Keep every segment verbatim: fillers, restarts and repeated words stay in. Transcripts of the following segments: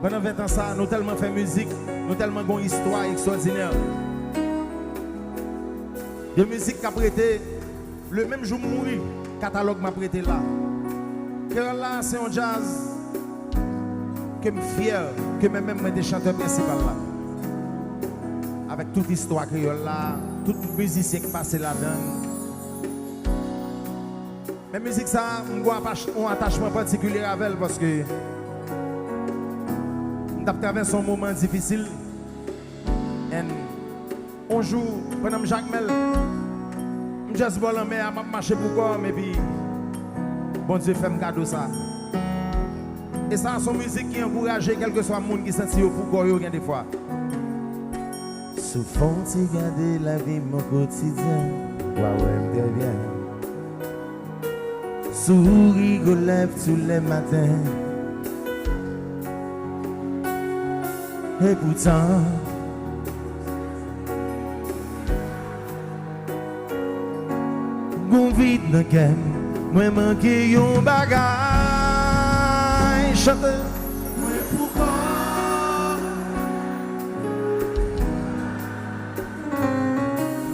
Pandan ven tan sa, nou tèlman fè mizik, nou tèlman gon istwa ekstwòdinè. De mizik k ap rete, le menm jou m mouri, katalòg m ap rete la. Kreyòl la, se yon djaz ke m fyè, ke mwen menm mwen te chantè prensipal la. Avèk tout istwa kreyòl la, tout mizisyen k pase ladan l. Men mizik sa, m gon apach-, yon atachman patikilye avè l paske m t ap travèse yon moman difisil. And yon jou, pandan m Jakmèl, m just bò lanmè a, m ap mache pou kò m, epi Bondye fè m kado sa. E sa a se yon mizik ki ankouraje kèlkeswa moun ki santi yo pou kò yo gen defwa. Si w fè yon ti gade lavi m o kotidyen, w a wè m trè byen. Souri aux lèvres tous les matins. E poutan, gon vid nan kè m, mwen manke yon bagay. Chante. Mwen pou kò.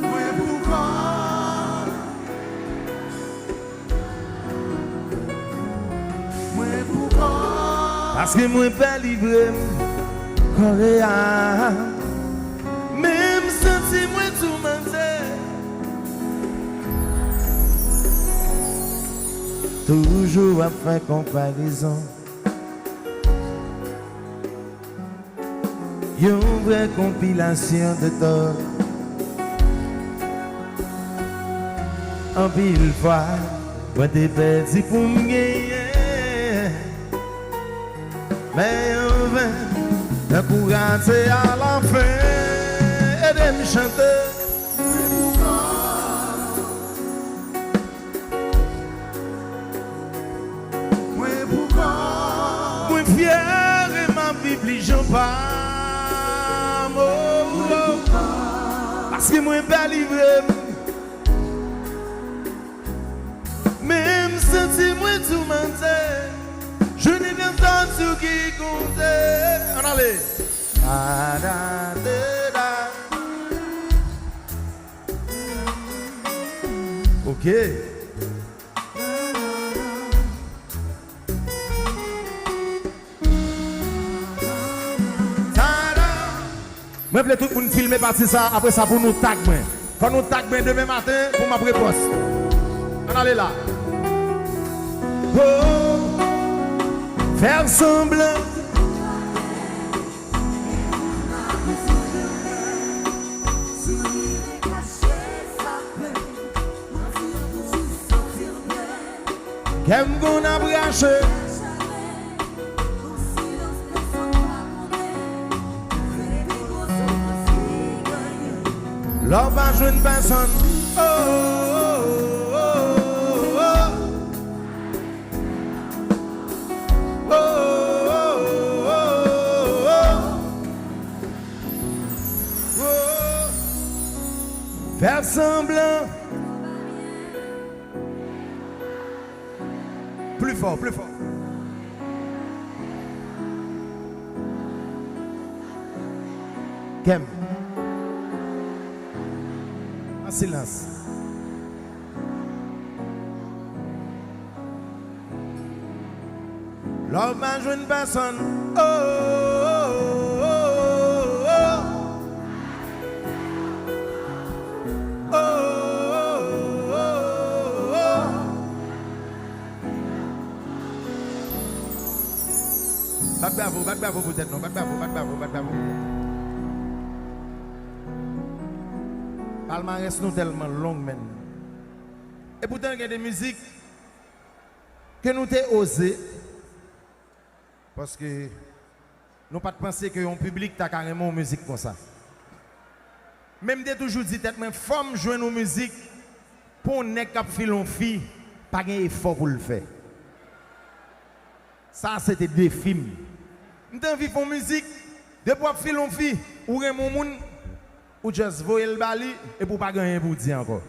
Mwen pou kò. Mwen pou kò. Paske mwen pè livre m kòrè a. Men m santi mwen toumante. Toujou ap fè konparezon. Yon vrè konpilasyon de tò. Anpil fwa, mwen te pèdi pou m genyen. Men anven, tankou rate alafen, ede m chante. Mwen pou kò. Mwen fyè e m ap viv li jan pa m, oh, oh. Paske mwen pè livre m. Men m santi mwen toumante. Je ne viens pas sur qui compter. Ann ale. Da, da, da, da. Ok. Mwen vle tout moun filme pati sa, apre sa pou nou tag mwen. Fò nou tag mwen demen maten pou m ap repòs. Ann ale la. Oh, fè sanblan. Kè m konn ap rache. Lè w pa jwenn pèsonn. Oh, oh, oh, oh, oh. Oh, oh, oh, oh, oh. Oh. Fè sanblan. Pli fò, pli fò. Kè m. An silans. Lè w pa jwenn pèsonn. Oh, oh, oh, oh, oh. Oh, oh, oh, oh, oh. Bat bravo, bat bravo pou tèt nou, bat bravo, bat bravo, bat bravo pou tèt nou. Palmarès nou tèlman long, menn. E poutan, gen de mizik ke nou te oze, paske nou pa t panse ke yon piblik ta ka renmen yon mizik konsa. Men m te toujou di tèt mwen, fò m jwenn yon mizik pou yon nèg k ap file yon fi pa gen efò pou l fè. Sa se te defi m. M te anvi fè yon mizik, depi w ap file yon fi, ou renmen yon moun, ou just voye l ba li, epi w pa gen anyen pou w di ankò.